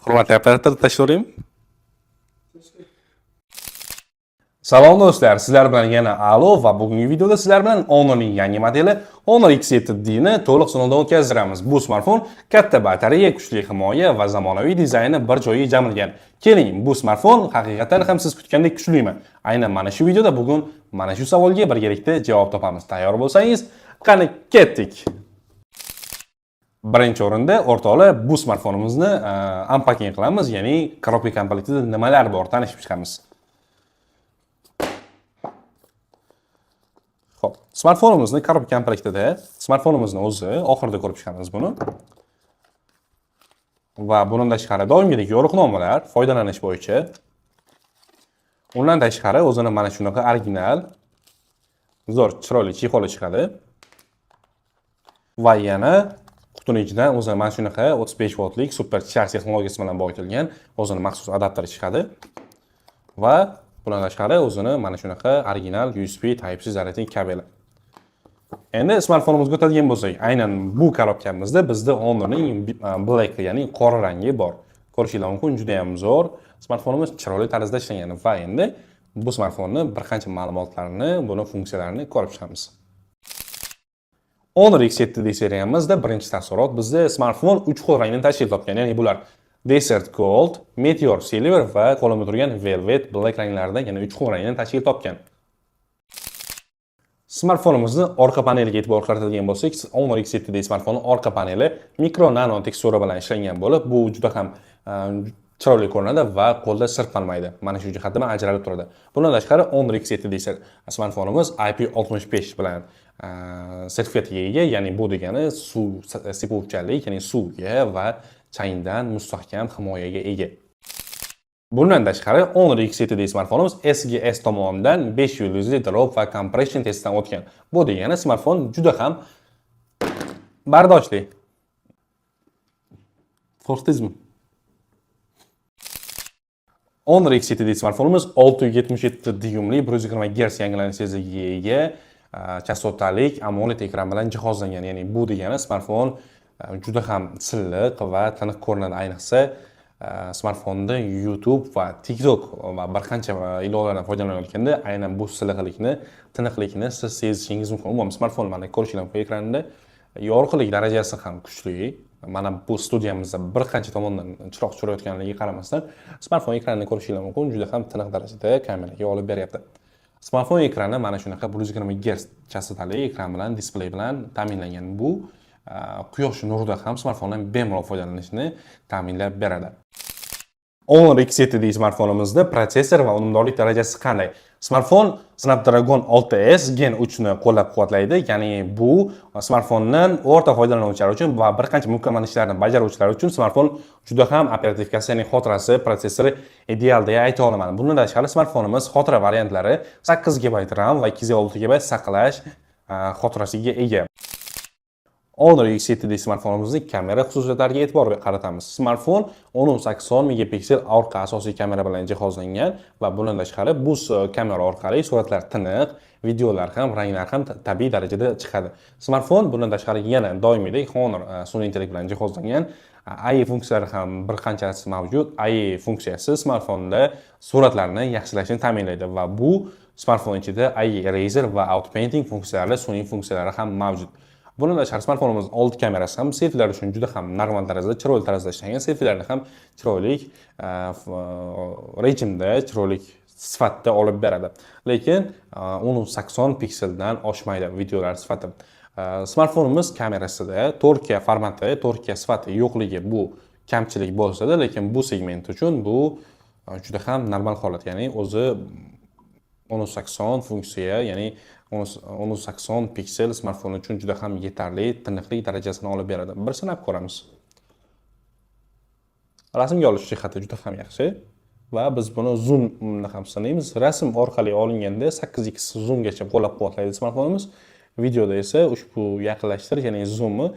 Hurmatli operator, tashlayveraymi? Salom do'stlar, sizlar bilan yana Alo va bugungi videoda sizlar bilan Honor'ning yangi modeli Honor X7D ni to'liq sinovdan o'tkazdiramiz. Bu smartfon katta batareya, kuchli himoya va zamonaviy dizayni bir joyga jamlangan. Keling, bu smartfon haqiqatan ham siz kutgandek kuchlimi? Aynan mana shu videoda bugun mana shu savolga birgalikda javob topamiz. Tayyor bo'lsangiz, qani ketdik. Birinchi o'rinda, o'rtoqlar, bu smartfonimizni unpacking qilamiz, ya'ni коробка komplektida nimalar bor, tanishib chiqamiz. Xo'p, smartfonimizni коробка komplektida smartfonimizni o'zi, oxirida ko'rib chiqamiz buni. Va bundan tashqari doimgidek yo'riqnomalar foydalanish bo'yicha. Undan tashqari o'zini mana shunaqa original zo'r chiroyli чехол i chiqadi. Va yana qutini ichidan o'zini mana shunaqa 35 voltlik super charge texnologiyasi bilan boyitilgan o'zini maxsus adapteri chiqadi. Va bundan tashqari o'zini mana shunaqa original USB Type-C zaryadning kabeli. Endi smartfonimizga o'tadigan bo'lsak, aynan bu коробка mizda bizda Honorning Black, ya'ni qora rangi bor. Ko'rishingiz mumkin, juda ham zo'r. Smartfonimiz chiroyli tarzda ishlangan va endi bu smartfonni bir qancha ma'lumotlarini, buni funksiyalarini ko'rib chiqamiz. Honor X7D seriyamizda birinchi taassurot: bizda smartfon 3 xil rangdan tashkil topgan, ya'ni bular Desert Gold, Meteor Silver va qo'limda turgan Velvet Black ranglaridan, yana 3 xil rangdan tashkil topgan. Smartfonimizni orqa paneliga e'tibor qaratadigan bo'lsak, Honor X7D smartfoni orqa paneli mikro nano tekstura bilan ishlangan bo'lib, bu juda ham chiroyli ko'rinadi va qo'lda sirpanmaydi. Mana shu jihatdan ajralib turadi. Bundan tashqari Honor X7D smartfonimiz IP65 bilan sertifikatga ega, ya'ni bu degani suv sepuvchanlik, ya'ni suvga va changdan mustahkam himoyaga ega. Bundan tashqari Honor X7D smartfonimiz SGS tomonidan 5 yulduzli drop va compression testidan o'tgan. Bu degani smartfon juda ham bardoshli. Qo'rqdingizmi? Honor X7D smartfonimiz 677 dyumli 120 Hz yangilanish tezligiga ega chastotalik AMOLED ekran bilan jihozlangan. Ya'ni bu degani smartfon juda ham silliq va tiniq ko'rinadi. Ayniqsa smartfonda YouTube va TikTok va bir qancha ilovalardan foydalanayotganda aynan bu silliqlikni, tiniqlikni siz sezishingiz mumkin. Umuman, smartfon, mana, ko'rishingiz mumkin, ekranida yorqinlik darajasi ham kuchli. Mana bu studiyamizda bir qancha tomondan chiroq tushirayotganligiga qaramasdan, smartfon ekranini ko'rishingiz mumkin, juda ham tiniq darajada kameraga olib beryapti. Smartfon ekrani mana shunaqa 120 Hz chastotali ekran bilan, displey bilan ta'minlangan. Bu quyosh nurida ham smartfondan bemalol foydalanishni ta'minlab beradi. Honor X7D smartfonimizda protsessor va unumdorlik darajasi qanday? Smartfon Snapdragon 6S Gen 3 ni qo'llab-quvvatlaydi, ya'ni bu smartfondan o'rta foydalanuvchilar uchun va bir qancha mukammal ishlarni bajaruvchilar uchun smartfon juda ham оперативка si, ya'ni xotirasi, protsessori ideal deya ayta olaman. Bundan tashqari smartfonimiz xotira variantlari 8 GB RAM va 256 GB saqlash xotirasiga ega. Honor X7D smartfonimizning kamera xususiyatlariga e'tibor qaratamiz. Smartfon 1080 megapiksel orqa asosiy kamera bilan jihozlangan va bundan tashqari bu kamera orqali suratlar tiniq, videolar ham, ranglar ham tabiiy darajada chiqadi. Smartfon bundan tashqari yana doimgidek Honor sun'iy intellekt bilan jihozlangan. AI funksiyalari ham bir qanchasi mavjud. AI funksiyasi smartfonda suratlarni yaxshilashni ta'minlaydi va bu smartfon ichida AI Eraser va Outpainting funksiyalari, sun'iy funksiyalari ham mavjud. Bundan tashqari smartfonimiz old kamerasi ham selfilar uchun juda ham normal tarzda, chiroyli tarzda ishlangan. Selfilarni ham chiroyli rejimda, chiroyli sifatda olib beradi. Lekin 1080 pikseldan oshmaydi videolar sifati. Smartfonimiz kamerasida 4K formati, 4K sifati yo'qligi bu kamchilik bo'lsa-da, lekin bu segment uchun bu juda ham normal holat. Ya'ni o'zi 1080 funksiya, ya'ni 1080 piksel smartfon uchun juda ham yetarli tiniqlik darajasini olib beradi. Bir sinab ko'ramiz. Rasmga olish jihati juda ham yaxshi va biz buni zoomni ham sinaymiz. Rasm orqali olinganda 8x zoomgacha qo'llab-quvvatlaydi smartfonimiz. Videoda esa ushbu yaqinlashtirish, ya'ni zoomni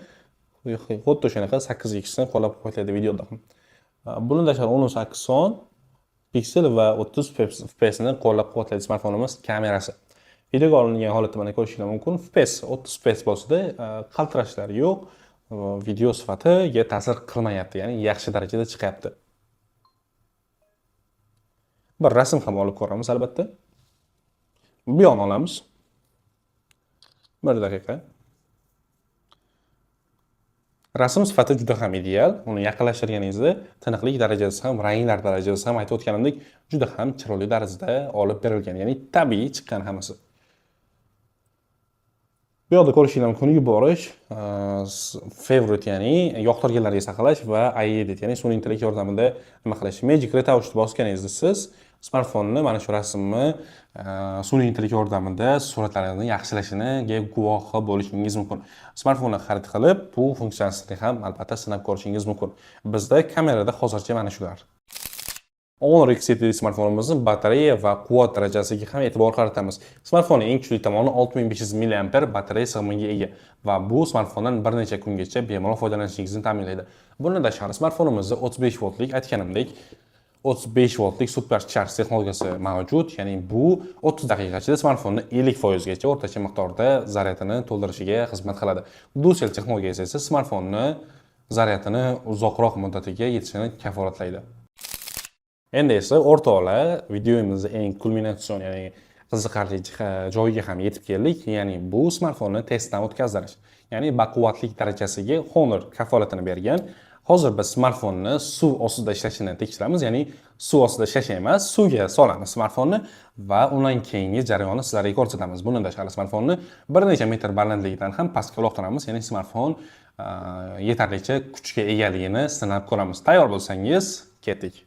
xuddi shunaqa 8x ni qo'llab-quvvatlaydi videoda ham. Bundan tashqari 1080 piksel va 30 fps ni qo'llab-quvvatlaydi smartfonimiz kamerasi. Videoga olingan holatda mana ko'rishingiz mumkin. FPS 30 FPS bo'lsa-da, qaltirashlar yo'q. Video sifatiga ta'sir qilmayapti, ya'ni yaxshi darajada chiqyapti. Bir rasm ham olib ko'ramiz albatta. Bu yoqni olamiz. 1 daqiqa. Rasm sifati juda ham ideal. Uni yaqinlashtirganingizda tiniqlik darajasi ham, ranglar darajasi ham aytib o'tganimdek juda ham chiroyli tarzda olib berilgan, ya'ni tabiiy chiqqan hammasi. Bu yoqda ko'rishingiz mumkin yuborish, favorite, ya'ni yoqtirganlarga saqlash va edit, ya'ni sun'iy intellekt yordamida nima qilish. Magic Retouchni bosganingizda siz smartfonni mana shu rasmni sun'iy intellekt yordamida suratlarini yaxshilashiniga guvohi bo'lishingiz mumkin. Smartfonni xarid qilib, bu funksiyasini ham albatta sinab ko'rishingiz mumkin. Bizda kamerada hozircha mana shular. Honor X7 smartfonimizning batareya va quvvat darajasiga ham e'tibor qaratamiz. Smartfonning eng kuchli tomoni 6500 mAh batareya sig'imiga ega va bu smartfondan bir necha kungacha bemalol foydalanishingizni ta'minlaydi. Bundan tashqari smartfonimizda 35 voltlik, aytganimdek, 35 voltlik super charge texnologiyasi mavjud, ya'ni bu 30 daqiqa ichida smartfonni 50% gacha o'rtacha miqdorda zaryadini to'ldirishiga xizmat qiladi. Dual texnologiyasi esa smartfonni zaryadini uzoqroq muddatiga yetishini kafolatlaydi. Endi esa o'rtoqlar, videomizning eng kulminatsion, ya'ni qiziqarli joyiga ham yetib keldik, ya'ni bu smartfonni testdan o'tkazdirish, ya'ni baquvvatlik darajasiga Honor kafolatini bergan. Hozir biz smartfonni suv ostida ishlashini tekshiramiz, ya'ni suv ostida ishlashi emas, suvga solamiz smartfonni va undan keyingi jarayonni sizlarga ko'rsatamiz. Bundan tashqari smartfonni bir necha metr balandlikdan ham pastga uloqtiramiz, ya'ni smartfon yetarlicha kuchga egaligini sinab ko'ramiz. Tayyor bo'lsangiz, ketdik.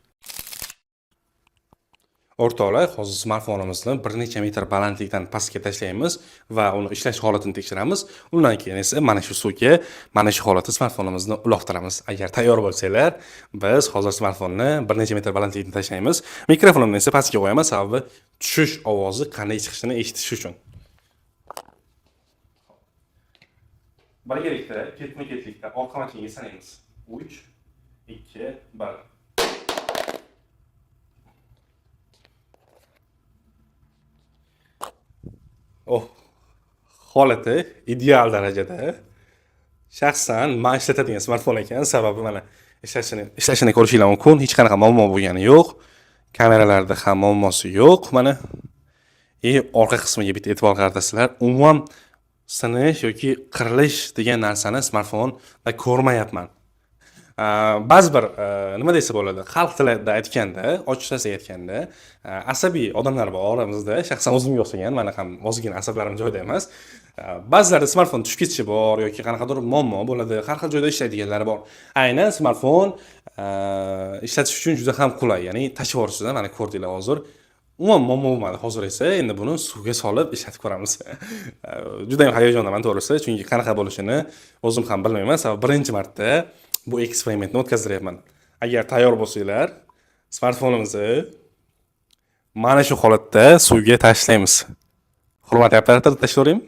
O'rtoqlar, hozir smartfonimizni bir necha metr balandlikdan pastga tashlaymiz va uni ishlash holatini tekshiramiz. Undan keyin esa mana shu suvga, mana shu holatda smartfonimizni uloqtiramiz. Agar tayyor bo'lsanglar, biz hozir smartfonni bir necha metr balandlikdan tashlaymiz. Mikrofonimni esa pastga qo'yaman, sababi tushish ovozi qanday chiqishini eshitish uchun. Birgalikda ketma-ketlikda orqama-keyinga sanaymiz. 3, 2, 1. Oh, holati ideal darajada. Shaxsan men ishlatadigan smartfon ekan, sababi mana ishlashini ko'rishinglar mumkin. Hech qanaqa muammo bo'lgani yo'q. Kameralarda ham muammosi yo'q mana. Orqa qismiga bitta e'tibor qaratasizlar. Umuman sinish yoki qirilish degan narsani smartfonda ko'rmayapman. Ba'zi bir nima desa bo'ladi, xalq tilida aytganda, ochiqchasi aytganda, asabiy odamlar bor oramizda, shaxsan o'zimga o'xshagan, meni ham ozgina asablarim joyida emas. Ba'zilarda smartfon tushib ketishi bor yoki qanaqadir muammo bo'ladi, har xil joyda ishlaydiganlari bor. Aynan smartfon ishlatish uchun juda ham qulay, ya'ni tashlab yuborishda mana ko'rdinglar hozir. Umuman muammo bo'lmadi. Hozir esa endi buni suvga solib ishlatib ko'ramiz. Juda ham hayajondaman to'g'risi, chunki qanaqa bo'lishini o'zim ham bilmayman, sababi birinchi marta bu eksperimentni o'tkazdiryapman. Agar tayyor bo'lsanglar, smartfonimizni mana shu holatda suvga tashlaymiz. Hurmatli operator, tashlayveraymi?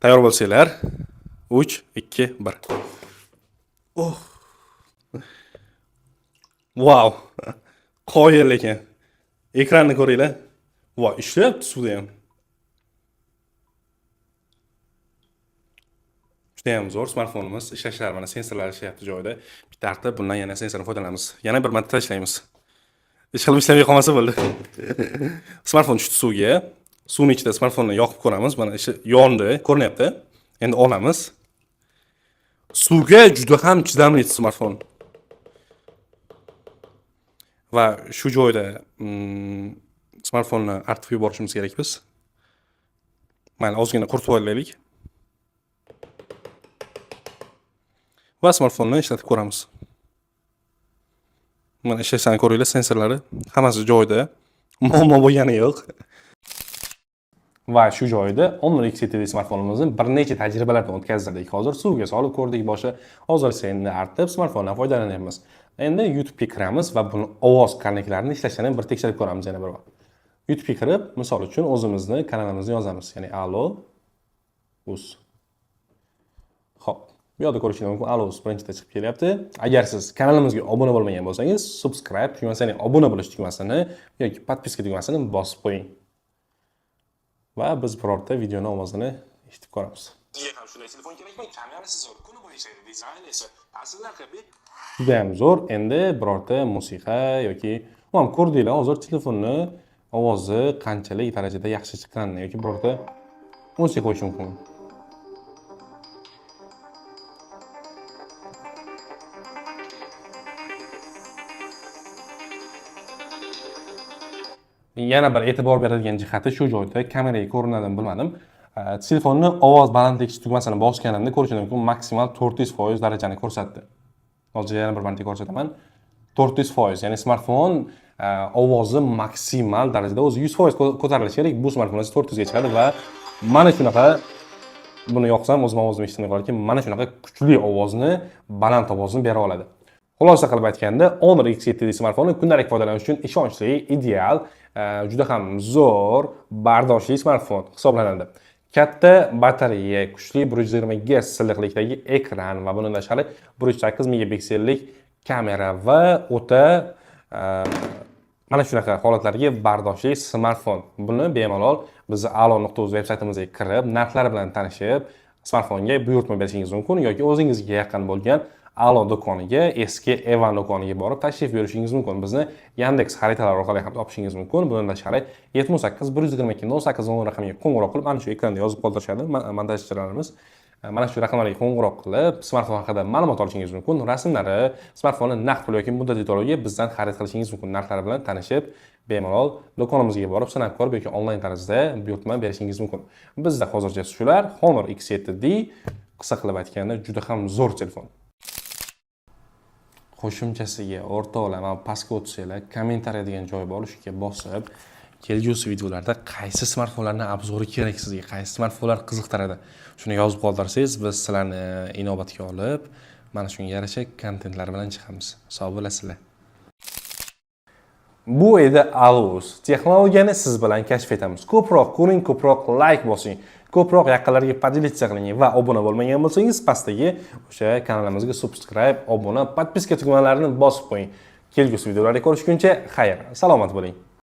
Tayyor bo'lsanglar, 3, 2, 1. Oh. Wow. Qoyil lekin. Ekranni ko'ringlar. Voy, ishlayapti suvda ham. Juda ham zo'r smartfonimiz ishlashlar, mana sensorlar ishlayapti joyida. Bitta artib bundan yana sensorni foydalanamiz. Yana bir marta tashlaymiz. Ish qilib ishlamay qolmasa bo'ldi. Smartfon tushdi suvga. Suvning ichida smartfonni yoqib ko'ramiz. Mana ishi yondi, ko'rinyapti. Endi olamiz. Suvga juda ham chidamli smartfon. Va shu joyda smartfonni artib yuborishimiz kerak biz. Mayli, ozgina quritib olaylik. Va smartfonni ishlatib ko'ramiz. Mana ishlashini ko'ringlar, sensorlari hammasi joyida. Muammo bo'lgani yo'q. Va shu joyda Honor X7 smartfonimizni bir necha tajribalardan o'tkazdirdik. Hozir suvga solib ko'rdik boshi. Hozir esa endi artib smartfondan foydalanyapmiz. Endi YouTube'ga kiramiz va buni ovoz karniklarini ishlashini bir tekshirib ko'ramiz yana bir bor. YouTube'ga kirib, misol uchun o'zimizni kanalimizni yozamiz, ya'ni Alo Uz. Xo'p, bu yerda ko'rishingiz mumkin, Alo Uz birinchida chiqib kelyapti. Agar siz kanalimizga obuna bo'lmagan bo'lsangiz, subscribe tugmasini, ya'ni obuna bo'lish tugmasini yoki podpiska tugmasini bosib qo'ying. Va biz birorta videoni ovozini eshitib ko'ramiz. Sizga ham shunday telefon kerakmi? Kamerasi zo'r, kuni bo'yi ishlaydi, dizayn esa asl narxi Juda ham zo'r. Endi birorta musiqa yoki Umuman ko'rdinglar hozir telefonni ovozi qanchalik darajada yaxshi chiqqanini yoki birorta musiqa qo'yish mumkin. Yana bir e'tibor beradigan jihati shu joyda kameraga ko'rinadimi bilmadim. Telefonni ovoz balandlik tugmasini bosganimda ko'rishingiz mumkin, maksimal 400% darajani ko'rsatdi. Hozir yana bir marta ko'rsataman. 400%, ya'ni smartfon ovozi maksimal darajada o'zi 100% ko'tarilishi kerak. Bu smartfon esa 400 ga chiqadi va mana shunaqa, buni yoqsam o'zim ovozim eshitilmay qolar ekan, mana shunaqa kuchli ovozni, baland ovozni bera oladi. Xulosa qilib aytganda, Honor X7D smartfoni kundalik foydalanish uchun ishonchli, ideal, juda ham zo'r, bardoshli smartfon hisoblanadi. Katta batareya, kuchli 120 Hz silliqlikdagi ekran va bundan tashqari 108 megapiksellik kamera va o'ta mana shunaqa holatlarga bardoshli smartfon. Buni bemalol bizni alo.uz veb saytimizga kirib, narxlari bilan tanishib, smartfonga buyurtma berishingiz mumkin yoki o'zingizga yaqin bo'lgan Alo do'koniga, eski Evan do'koniga borib tashrif buyurishingiz mumkin. Bizni Yandex xaritalari orqali ham topishingiz mumkin. Bundan tashqari 78 122 08 10 raqamiga qo'ng'iroq qilib, mana shu ekranda yozib qoldirishadi montajchilarimiz. Mana shu raqamlarga qo'ng'iroq qilib, smartfon haqida ma'lumot olishingiz mumkin. Rasmlari, smartfonni naqd pul yoki muddatli to'lovga bizdan xarid qilishingiz mumkin. Narxlari bilan tanishib, bemalol do'konimizga borib, sinab ko'rib yoki onlayn tarzda buyurtma berishingiz mumkin. Bizda hozircha shular. Honor X7D qisqa qilib aytganda juda ham zo'r telefon. Qo'shimchasiga o'rtoqlar, mana pastga o'tsanglar, kommentariy degan joy bor, o'shaga bosib, kelgusi videolarda qaysi smartfonlarni obzori kerak sizga, qaysi smartfonlar qiziqtiradi, shuni yozib qoldirsangiz, biz sizlarni inobatga olib, mana shunga yarasha kontentlar bilan chiqamiz. Sog' bo'lasizlar. Bu edi Alus. Texnologiyani siz bilan kashf etamiz. Ko'proq ko'ring, ko'proq like bosing, ko'proq yaqinlarga поделиться qiling va obuna bo'lmagan bo'lsangiz, pastdagi o'sha kanalimizga subscribe, obuna, подписка tugmalarini bosib qo'ying. Kelgusi videolarda ko'rishguncha xayr, salomat bo'ling.